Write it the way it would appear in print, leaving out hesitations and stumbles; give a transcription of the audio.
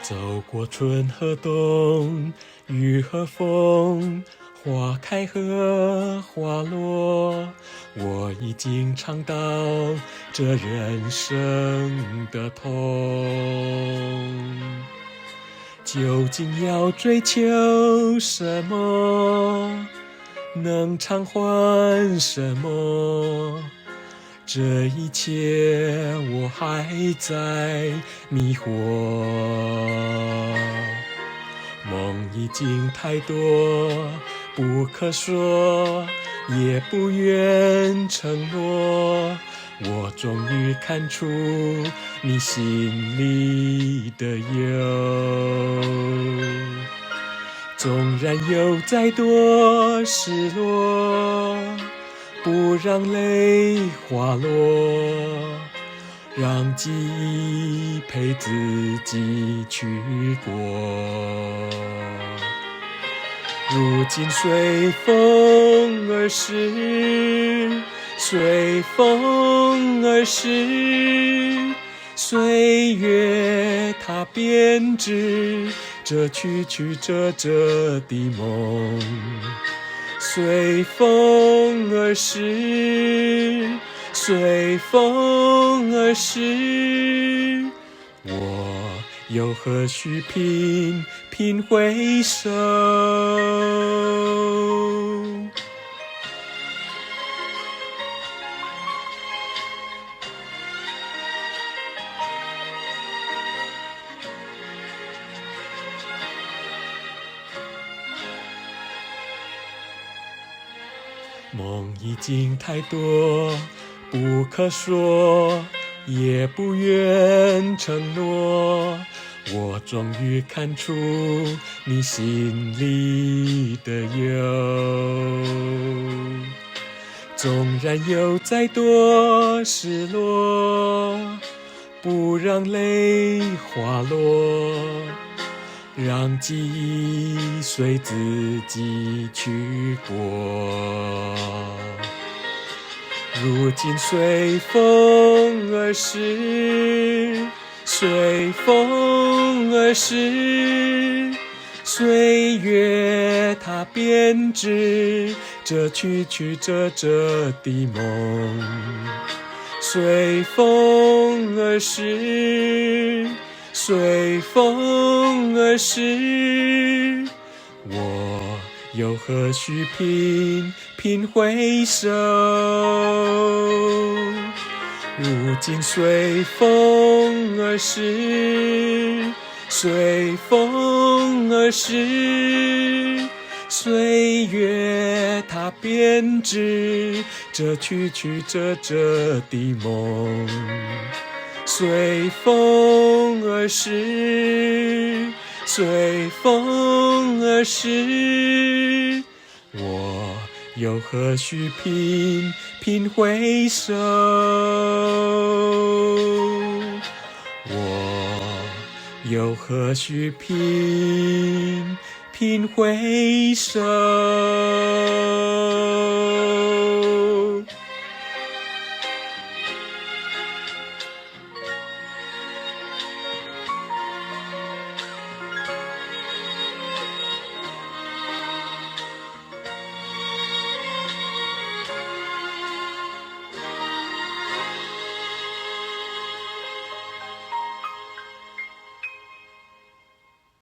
走過春和冬，雨和風，花開和花落，我已經嘗到這人生的痛。究竟要追求什麼？能償還什麼？這一切我還在迷惑。夢已經太多，不可說，也不願承諾。我終於看出你心裡的憂。縱然有再多失落，不讓淚滑落，讓記憶陪自己去過。如今隨風而逝，隨風而逝，歲月它編織這曲曲折折的夢。隨風而逝，隨風而逝，我又何須頻頻回首？夢已經太多，不可說，也不願承諾。我終於看出你心裡的憂。縱然有再多失落，不讓淚滑落，讓記憶隨自己去過。如今隨風而逝，隨風而逝，歲月它編織這曲曲折折的夢。隨風而逝，隨風而逝，我又何須頻頻回首？如今隨風而逝，隨風而逝，歲月它編織這曲曲折折的夢。隨風而逝，隨風而逝，我又何須頻頻回首？我又何須頻頻回首？